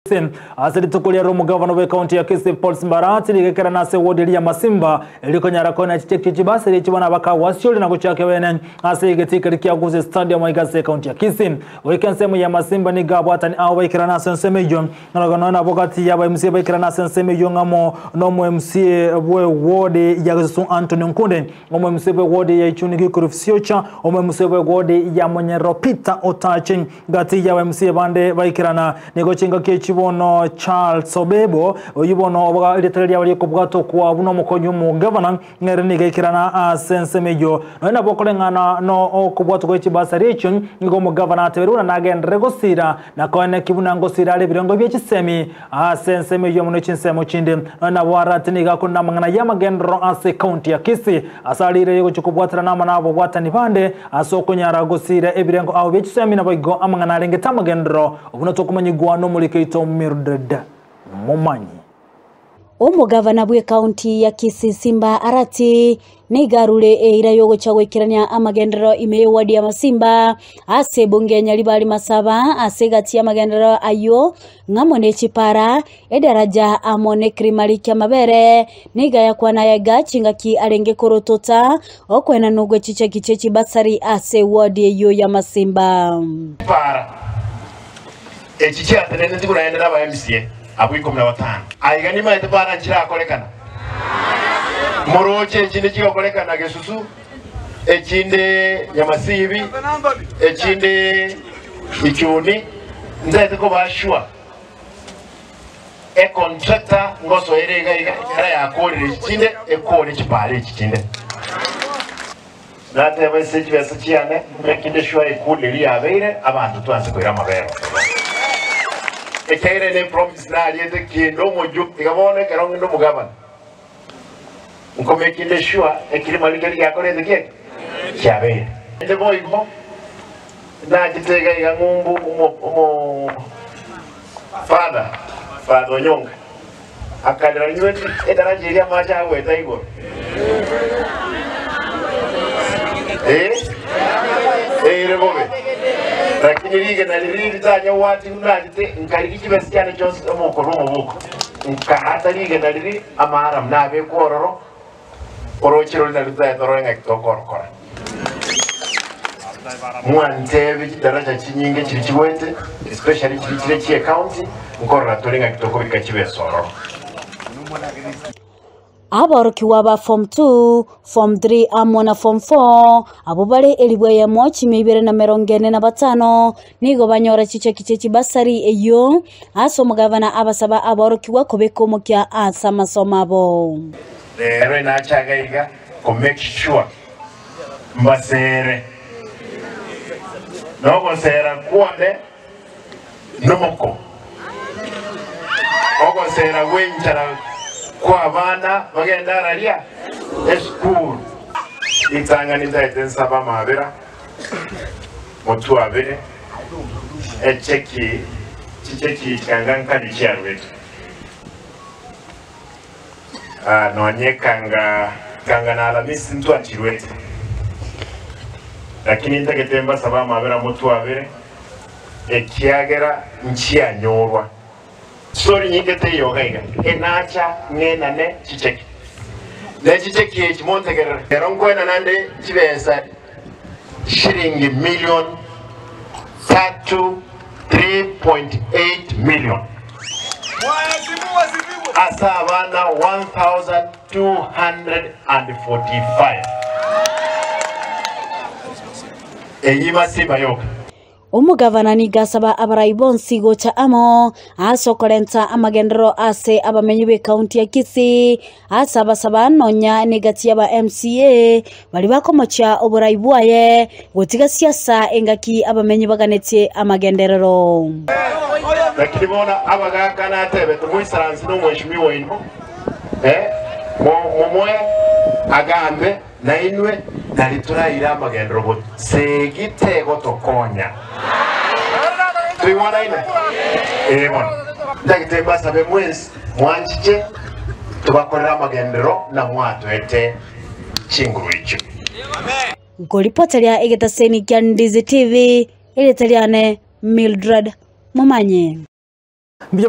Ase rituko riaroro omogavana bw'ekaunti ya Kisii Paul Simbarati rigekerana ase ewodi eria ya Masimba erio konyara koena chicheki chibasari echi bono abakagwasiori na gochaka bene ase egetii keria kia Gusii Stadium aiga ase ekaunti ya Kisii. Goika ensemo ya Masimba nigo abwatani ao baikerana ase ensemo eyio ng'a nonya nabo gati ya aba MCA baikerana ase ensemo eyio ng'amo na omo MCA bw'ewodi ya Gesusu Anthony Nkunde Omoemuse bw'egwodi ya Ichuni Gikuruf Siocha, omoemuse bw'egwodi ya Monyerero Peter Otache. Gati y'abaemuse bande baikerana nigo chingaki echi bono Charles Obebo, oyio bono oboga erieta riria ri'okobwatokwa buna omokonyi omogavana, nere nigo aikerana ase ensemo eyio. Nonya nabo okoreng'ana nokobwatwa gwe chibasari echio, nigo omogavana ateberwe buna nagenderere gosira, na koeneki buna ngosira are ebirengo bie chisemi Ase ensemo eyio amo ne chinsemo chinde, nonya nabo arate nigo akorire namang'ana y'amagenderero ase ekaunti ya Kisii, ase arire egochia kobwaterana amo nababwatani bande ase okonyara gosiira ebirengo ao bie chisemi naboigo amang'ana arengete amagenderero buna tokomanyigwa nomoriki oito Mildred Momanyi. Omogavana bw'ekaunti ya Kisii Simba Arati Nigo arure eira y'ogochia goikerania amagenderero ime y'ewadi ya Masimba ase ebunge ya Nyaribari Masaba ase egati y'amagenderero ayio ng'amo ne chipara, edaraja amo nekirimari ki'amabere. Nigo ayakwana aya iga chingaki arenge korotota okoenanwa gwe chicheki chie chibasari ase ewadi eyio ya Masimba. Chipara echi chiateneneti buna ende naba MCA abwo ikomi na batano. Aiga nimaete para nchirakorekana. Moroche echinde chigokorekana Gesusu, echinde Nyamasibi, echinde Ichuni, ntaete koba sure econtractor ngosoere iga iga ekero yakorire echi chinde ekore chipara echi chinde. Nateba ase chibesa chiane, mbekinde sure ekundi eria yabeire, abanto twanse koira amabere ororo. Ekiagera ere nepromise nariete kende omoyio, tiga bono ekero ng'ende omogabana, nkomekinde sure ekirima riria riakorete ki? Kiabeire. Naende boigo nachete iga iga ng'umbu omo omo father, Father Onyonka, Akarera inwe edaraja eria amache agweta igoro. Eh, ere bobe. Lakini rigena riria ritanya gwati nachete nkarigi chibesa chiane chionsi omokorwa omobuko. Nkaata rigena riria amaaramu nabekwa ororo Oroche roria nario totaete orore ng'aki tokorokora. Mwantebie chidaraja chinyinge chiria chigwete, especially chiria chire chie county, nkorora tore ng'aki tokobeka chibesa ororo. Aborokigwa ba Form 2, Form 3 amo na Form 4 abwo bare elifu eyemo chimia ibere na emerongo ene na batano nigo banyora chicheki chie chibasari eyio ase omogavana abasaba aborokigwa kobeka omokia ase amasomo abo. Rero inachaga iga ko make sure mbasere nogosera kwone nomoko ogosera gwenchara kwa abana bagende araria esukuru. Ritang'ani ntaete nsabe amabera motwabere echeki chicheki kanga nkari chiarwete. Nonye kanga kanga na Alamisi ntwanchirwete, lakini ntagete mbasabe amabera motwabere, ekiagera nchianyorwa. Story nyinge teiyo iga iga, enacha ng'enane chicheki. Ne chicheki echi montegerere. Ero nkoenana nde chibesa shilingi million tatu 3.8 million ase abana 1245 eyio Masimba yoka. Omogavana nigo asaba abarai bonsi gocha amo ase okorenta amagenderero ase abamenyi b'ekaunti ya Kisii, ase abasaba nonya negati y'aba MCA baria bakomochia oborai bwaye gotiga siasa engaki abamenyi baganetie amagenderero. Lakini bono abagaaka natebete, Moisaranse nomweshimiwa oino, eh, momoe agambe nainwe, nari toraire amagenderero gose tegotokonya. Toigwanaine? Ee bono. Ntagete mbasabe mwensi mwanchiche tobakorere amagenderero na mwatoete chinguru echio. Nkoripoteria egetaseni kia Ndizi TV, erieta riane Mildred Momanyi. Mbuya.